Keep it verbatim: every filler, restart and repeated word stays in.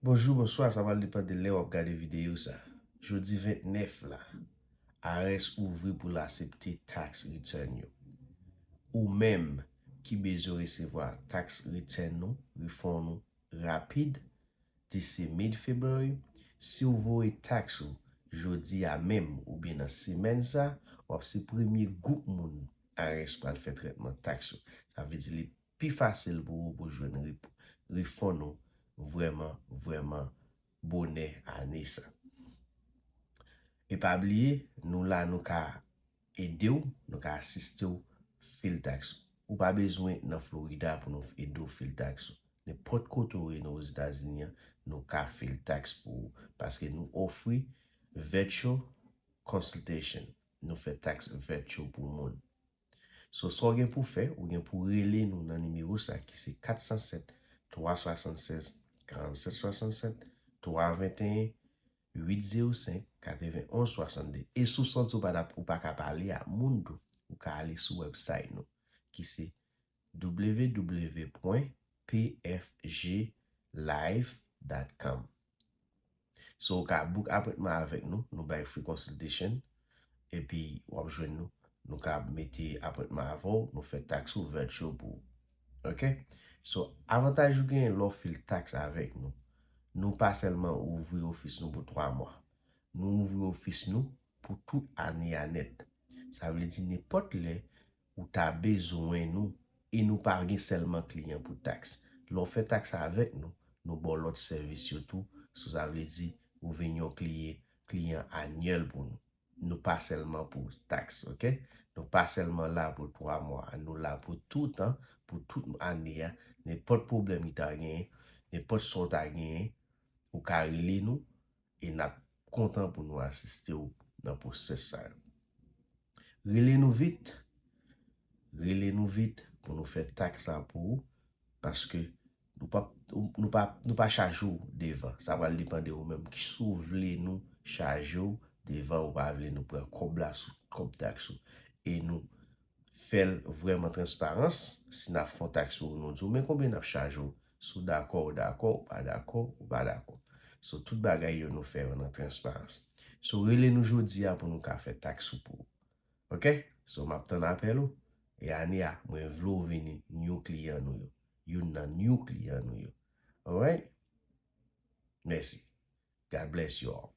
Bonjou, bonswa, sa pral depann de lè w ap gade videyo sa. Jodi vennèf la, I R S ouvri pou l aksepte tax return yo. Ou menm ki bezwen resevwa tax return ou, refund ou rapid, disi mid February, si w voye tax ou jodi a menm oubyen nan semèn sa, w ap se premye gwoup moun I R S pral fè trètman tax ou. Sa vle di li pi fasil pou ou pou jwenn rep- refund ou vrèman, vrèman bonè ane sa. E pa bliye, nou la, nou ka ede w, nou ka asiste w fil tax ou. Ou pa bezwen nan Florida pou nou ede w fil tax ou. Nenpòt kote w ye nan Ozetazini an, nou ka fil tax pou ou. Paske nou ofri virtual consultation. Nou fè tax virtual pou moun. So, sa w gen pou fè, ou gen pou rele nou nan nimewo sa ki se kat san sèt, twa swasannsèz, karannsèt swasannsèt, twa venteyen, uit zewo senk, katrevenonz swasannde. E si w santi w pa t ap, ou pa ka pale a moun tou, ou ka ale sou website nou, ki se w w w pwen p f g live dot com. So, ou ka book appointment avèk nou, nou bay free consultation, epi w ap jwenn nou. Nou ka mete appointment avè w, nou fè tax ou virtual pou ou. Ok? So, avantaj ou genyen lè w fil tax avèk nou, nou pa sèlman ouvri ofis nou pou twa mwa. Nou ouvri ofis nou pou tout ane a nèt. Sa vle di nenpòt lè ou ta bezwen nou, e nou pa gen sèlman kliyan pou tax. Lè w fè tax avèk nou, nou ba w lòt sèvis yo tou. So, sa vle di ou vin yon kliye- kliyan anyèl pou nou. Nou pa sèlman pou tax, ok? Nou pa sèlman la pou twa mwa, nou la pou tout tan, pou tout ane a. Nenpòt pwoblèm ki ta genyen, nenpòt sa w ta genyen, ou ka rele nou e n ap kontan pou nou asiste w nan pwosès sa yo. Rele nou vit, rele nou vit pou nou fè tax la pou ou, paske nou pa, nou pa, nou pa chaje w devan. Sa pral depann de ou menm ki si w vle nou chaje w devan, ou pa vle nou pran kòb la sou kòb tax ou. E nou fè l vrèman transparans, si n ap fè yon tax pou ou, nou di w men konbyen n ap chaje w. Si w dakò, ou dakò, ou pa dakò, ou pa dakò. So, tout bagay yo nou fè yo nan transparans. So, rele nou jodi a pou nou ka fè tax ou pou ou. Ok? So, m ap tann apèl ou. E ane a, mwen vle w vini new kliyan nou yo. Youn nan new kliyan nou yo. Alright? Mèsi. God bless you all.